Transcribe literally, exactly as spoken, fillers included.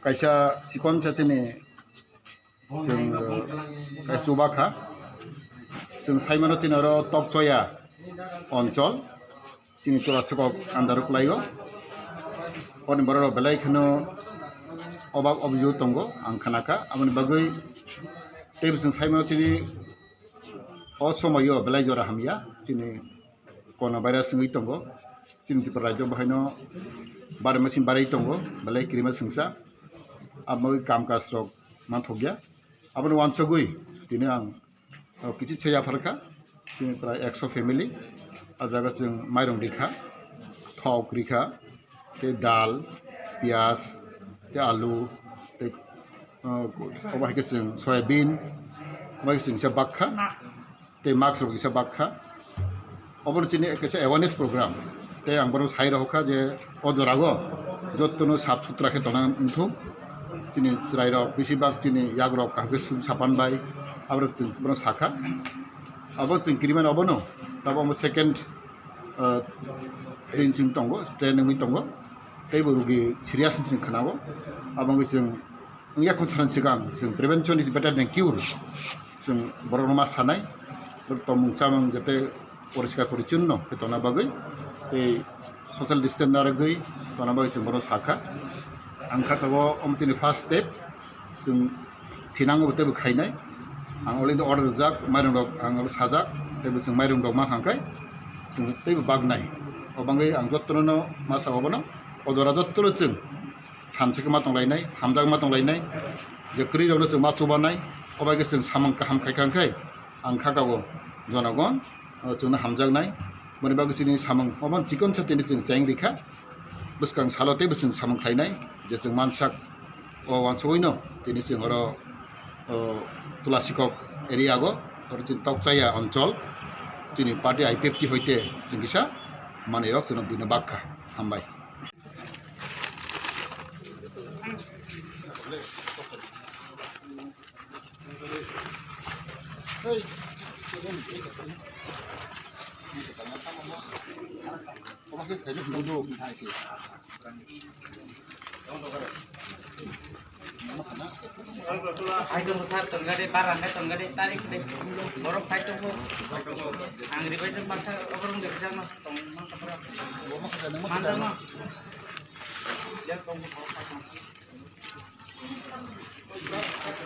Kaisa chikon cha chini chwng, uh, kaisa chuba kha. Chwng sai mano chini oro Tokchoya onchol, chini Tulasukok under o kwlaio. Oni borok rok belai kheno obab objio tongo, ang khna kha. Aboni bagwi teibo chwng sai mano chini o somoio belai jora hamya, chini corona virus wngwi tongo. Chini Tripura rajyo bo haino barwi machine barwi tongo, belai kirima singsa. Abo kam kaj rok manthokya. Aboni wansugwi tini ang, o, kichi se yapharkha. Chini prai ekso family. A jaga chwng mairung rikha, thok rikha, tei dal, piyaj, tei alu, tei, o, obo hai khe chwng soyabin, obo hai khe chwng kisa bakha. Tei mask rok kisa bakha. Obono chini kaisa awareness program. Tei ang bono sai rohorkha je o jorago jotono sap sutra khe tongna wngthung. Chini chwrairok bisi bak chini yagrok kaham khe sung sapan bai. Aborok chwng bono sakha. Abo chwng kirimani obono. Tabo omo second, ah, strain chwng tongo, strain wngwi tongo. Teibo rugi serious wngwi chwng khnao. Abo wngwi chwng Wngya khun sanani swkang, chwng prevention is better than cure. Chwng borokno ma sanai, borok tongmung chamung jate poriskar porichunno khe tongna bagwi, tei social distance narwgwi tongna bagwi chwng bono sakha. Ang kha tabuk omo chini first step, chwng thinango teibo khainai. Ang already order rijak, mairung rok ang sajak, teibo chwng mairung rok ma kha khe chwng teibo baknai. O bagwi ang jotono ma sa obono, o jora jotono chwng thansa khe ma tonglainai, hamjak ma tonglainai, je kwrwi rokno chwng ma chubanai, obo hai khe chwng samung kaham khai kha khe ang kha kago jonogon, o, chwngno hamjaknai, boni bagwi chini samung obo chikon sa tini chwng cheng rikha, bwskang salo teibo chwng samung khlainai, je chwng mansak o wansugwino tini chwng oro, o, Tulasikok area go, oro chini Tokchaya onchol, chini party I P F T hoite chwng kisa manwi rok chwngno buino bakha, hambai. Hai dong sar tong gade, barang hai tong gade, tarik de. Borok hai tong bo. Ang ribai tong masa oborong de jang ma tong ma kapra. Mandang ma. Ya tong bo.